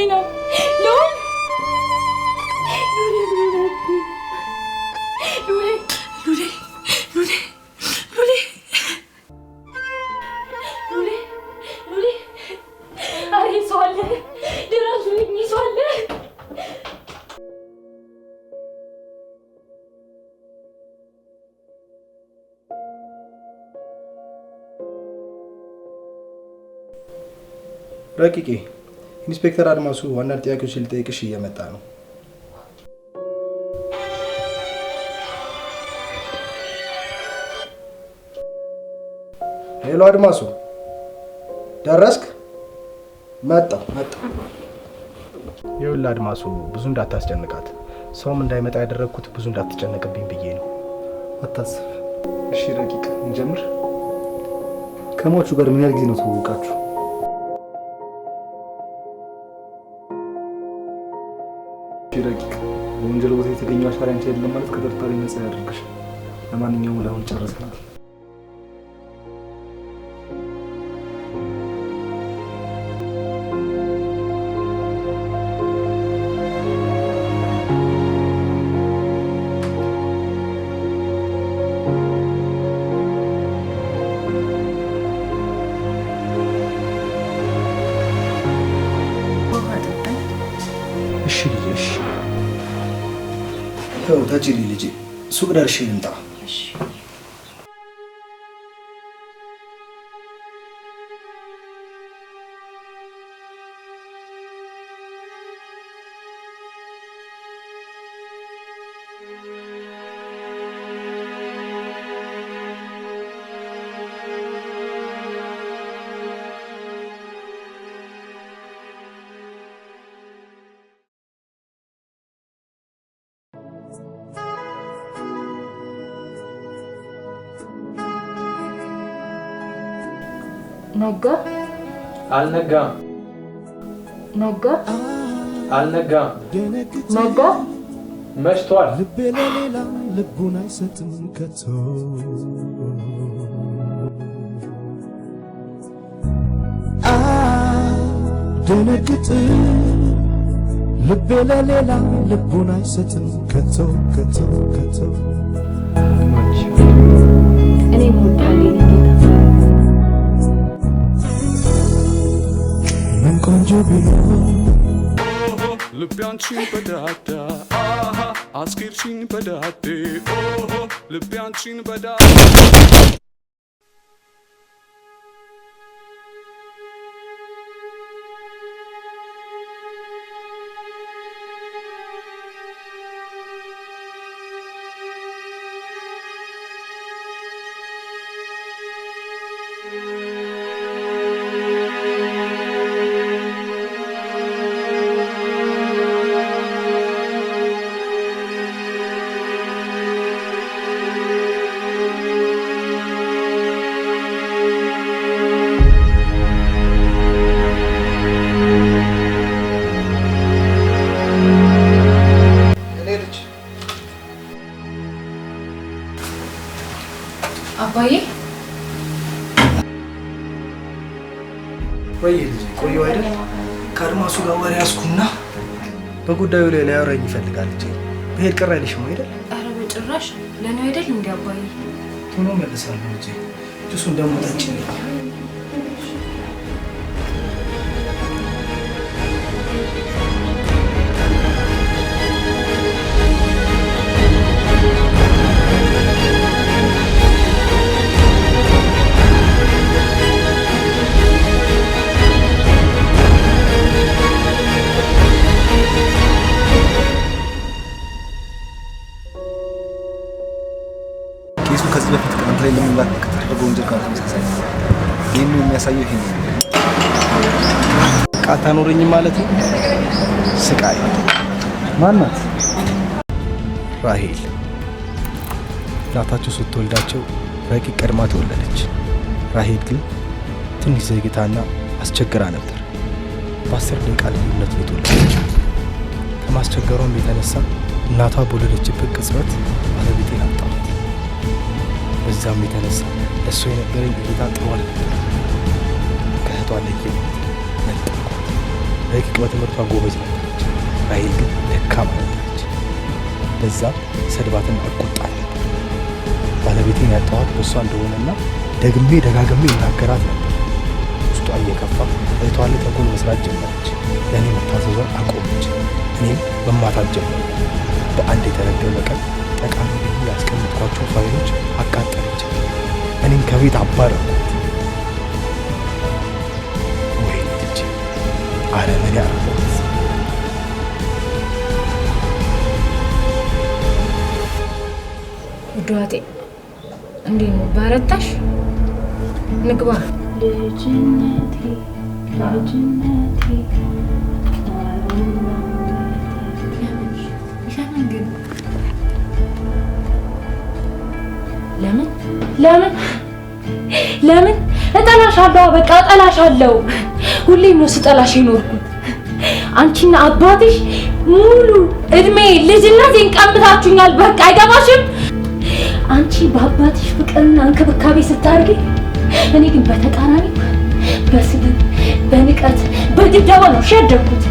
ነው ልዑል፣ ሉሌ፣ ሉሌ፣ ሉሌ፣ ሉሌ፣ ሉሌ፣ ሉሌ፣ ኧረ ሰው አለ፣ ድረሱልኝ፣ ሰው አለ። ረቂቄ፣ ኢንስፔክተር አድማሱ አንዳንድ ጥያቄዎች ሊጠይቅሽ እየመጣ ነው። Hello አድማሱ፣ ደረስክ? መጣሁ መጣሁ። ይኸውልህ አድማሱ፣ ብዙ እንዳታስጨንቃት። ሰውም እንዳይመጣ ያደረግኩት ብዙ እንዳትጨነቅብኝ ብዬ ነው። አታስብ። እሺ ረቂቅ፣ እንጀምር። ከሟቹ ጋር ምን ያህል ጊዜ ነው ተዋወቃችሁ? እሺ ረቂቅ፣ በወንጀል ቦታ የተገኘው አሻራ ያንቺ አይደለም ማለት ከጠርጣሪ ነፃ ያደርግሽ። ለማንኛውም ለአሁን ጨርሰናል። ውሃ ጠጣኝ። እሺ ልጄ፣ እሺ። ይኸው ተጭሪ ልጄ፣ ሱቅ ደርሼ ልምጣ። እሺ። ነጋ። አልነጋም። ነጋ። አልነጋም። ነጋ። መሽቷል። ልቤ ለሌላ ልቡን አይሰጥም ከቶ። አደነግጥ፣ ልቤ ለሌላ ልቡን አይሰጥም ከቶ ከቶ ከቶ። እኔም እወድሃለሁ የኔ ጌታ። ምን ቆንጆ ቢኖር ልቤ አንቺን በዳዳ አስኪርሽኝ በዳዴ፣ ልቤ አንቺን በዳ እኔ ልጅ። አባዬ። ወይ ልጄ፣ ቆየሁ አይደል? ከአድማሱ ጋር ወሬ ያዝኩና በጉዳዩ ላይ ሊያወራኝ ይፈልጋል ልጄ። ብሄድ ቅር አይልሽም አይደል? ኧረ በጭራሽ፣ ለእኔ አይደል እንዲ አባዬ? ቶሎ እመልሳለሁ ልጄ። ጁሱን ደግሞ ጠጪልኝ። Case ኡ ከዚህ በፊት አንተ ላይ ለመላክ ከተደረገው ወንጀል ጋር ተመሳሳይ ነው። ይህን የሚያሳየው ይሄ ነው። ቃል ታኖረኝም ማለት ነው። ስቃይ። ማናት? ራሄል። እናታቸው ስትወልዳቸው ረቂቅ ቀድማ ተወለደች። ራሄል ግን ትንሽ ዘግይታና አስቸግራ ነበር። በ10 ደቂቃ ልዩነት ነው የተወለደችው። ከማስቸገሯም የተነሳ እናቷ በወለደችበት ቅጽበት ባለቤቴን አጣኋት። በዛም የተነሳ ለእሷ የነበረኝ እይታ ጥሩ አልነበረም። ከእህቷ ለየኋት፣ ነጠልኳት። ረቂቅ በትምህርቷ ጎበዝ ነበረች፣ ራሔል ግን ደካማ ነበረች። በዛም ሰድባትና እቆጣት ነበር። ባለቤቴን ያጣኋት በእሷ እንደሆነና ደግሜ ደጋግሜ ይናገራት ነበር። ውስጧ እየከፋ እህቷ ላይ ተንኮል መስራት ጀመረች። ለእኔ መታዘዟን አቆመች። እኔም መማታት ጀመርኩ። በአንድ የተረገመ ቀን ጠቃሚ ብዬ ያስቀመጥኳቸው ፋይሎች አቃጠለች። እኔም ከቤት አባረርኳት። ወይኔ ልጄ፣ አረመኔ አረኳት። ውድ እህቴ እንዴት ነው? በረታሽ? ንግባ። ልጅነቴ ልጅነቴ። ለምን ግን ለምን ለምን ለምን እጠላሻለሁ? በቃ እጠላሻለሁ። ሁሌም ነው ስጠላሽ የኖርኩት። አንቺና አባትሽ ሙሉ እድሜ ልጅነቴን ቀምታችሁኛል። በቃ አይገባሽም። አንቺ በአባትሽ ፍቅርና እንክብካቤ ስታርጊ፣ እኔ ግን በተቃራኒ በስድብ፣ በንቀት፣ በድብደባ ነው እሺ ያደግኩት።